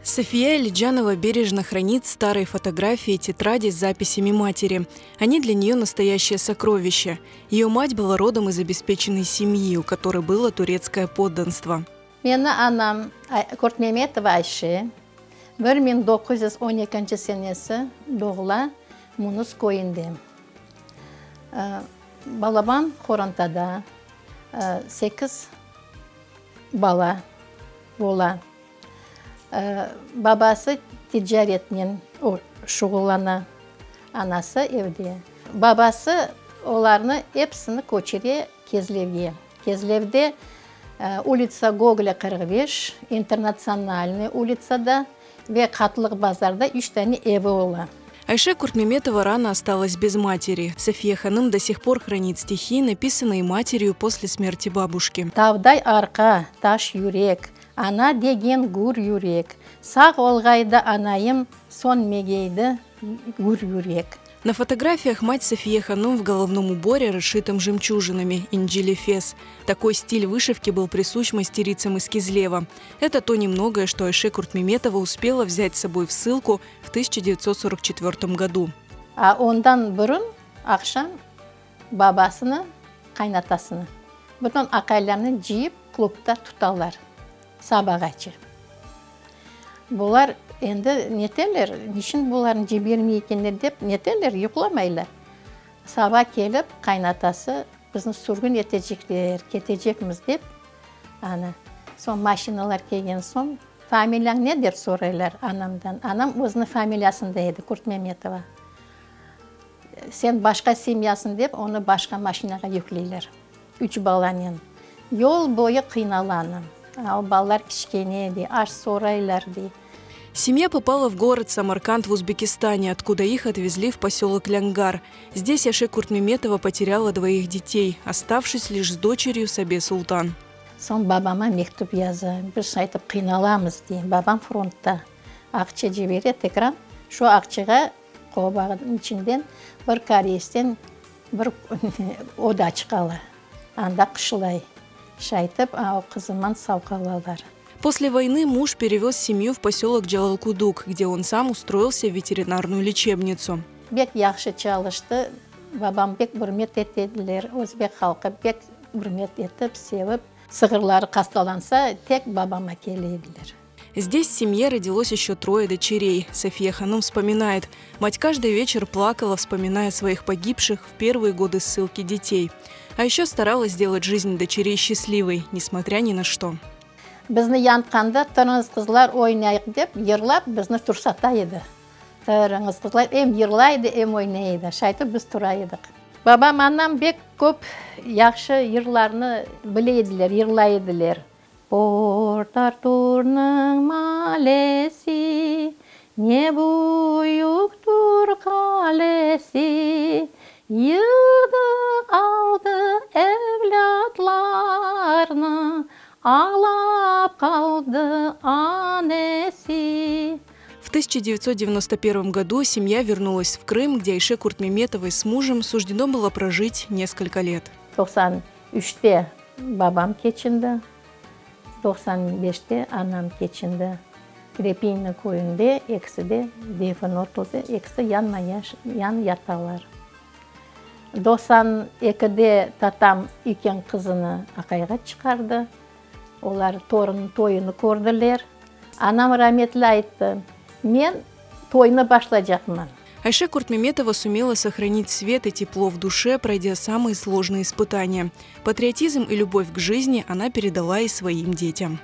София Элиджанова бережно хранит старые фотографии и тетради с записями матери. Они для нее настоящее сокровище. Ее мать была родом из обеспеченной семьи, у которой было турецкое подданство. Meni anam Kurtmemetova Ayşe 1912 senesi doğula Munus köyünde. Balaban qorantada sekiz bala ola. Babası ticaretnen şuğullana, anası evde. Babası olarnı episini köçüre Kezlevge. Kezlevde ulitsa Gogolâ 45, İnternatsionalnıy ulitsada ve Qatlıq bazarda üç tane evi ola. Айше Куртмеметова рано осталась без матери. София Ханым до сих пор хранит стихи, написанные матерью после смерти бабушки. Tavday arqa, taş yürek, ana degen gür yürek, Sağ olğaydı anayım, sönmegeydi gür yürek. На фотографиях мать София Ханум в головном уборе, расшитом жемчужинами – инджили фес. Такой стиль вышивки был присущ мастерицам из Кизлева. Это то немногое, что Айше Куртмеметова успела взять с собой в ссылку в 1944 году. A ondan burun aqşam babasını, qaynatasını, bütün aqaylarnı cıyıp klubda tutalar sabağace. Bular endi neterler, niçün bularnı cibermey ekenler dep neterler, yuqlamaylar. Saba kelip qaynatası bizni sürgün etecekler, ketecekmiz dep, ana, soñ maşinalar kelgen soñ, familiyañ ne dep soraylar anamdan. Anam özüniñ familiyasında edi, Kurtmemetova. Sen başqa semyasıñ dep onı başqa maşinağa yükleyler. Üç balanen. Yol boyu qıynala anam. O balalar kiçkene dey, aş soraylar dey. Семья попала в город Самарканд в Узбекистане, откуда их отвезли в поселок Лянгар. Здесь Айше Куртмеметова потеряла двоих детей, оставшись лишь с дочерью Сабе Султан. Soñ babama mektüp yaza, biz aytıp qıynalamız dey. Babam frontta. Aqça cibere tekrar, şu aqçağa qobanıñ içinden bir koreysden bir odaçıq ala. Anda qışlay. Şaytip o qızıman sağ qalalar. После войны муж перевез семью в поселок Джалалкудук, где он сам устроился в ветеринарную лечебницу. Bek yahşı çalıştı. Babam bek ürmet etediler. Özbek halqı bek ürmet etip, sevip, sığırları hastalansa, tek babama kelediler. Здесь в семье родилось еще трое дочерей. София Ханум вспоминает, мать каждый вечер плакала, вспоминая своих погибших в первые годы ссылки детей. А еще старалась сделать жизнь дочерей счастливой, несмотря ни на что. Bizni yantqanda turıñız qızlar oynayıq dep yırlap bizni tursata edi. Turıñız qızlar em yırlay edi, em oynay edi. Şaytip biz tura edik. Babam, anam bek köp yahşı yırlarnı bile ediler, yırlay ediler. Port Arturnıñ malesi, ne büyüktir qalesi, Yığdı, aldı evlâtlarnı, ağlap qaldı anesi. В 1991 году семья вернулась в Крым, где Айше Куртмеметовой с мужем суждено было прожить несколько лет. 93-te babam keçindi, 95-te anam keçindi. Krepino köyünde ekisi de defin etildi, ekisi yanma yan yatalar. 92-de tatam üyken qızını aqayğa çıqardı. Olar torun toyunı kördiler. Anam rametli ayttı, men toynı başlaycaqman. Айше Куртмеметова сумела сохранить свет и тепло в душе, пройдя самые сложные испытания. Патриотизм и любовь к жизни она передала и своим детям.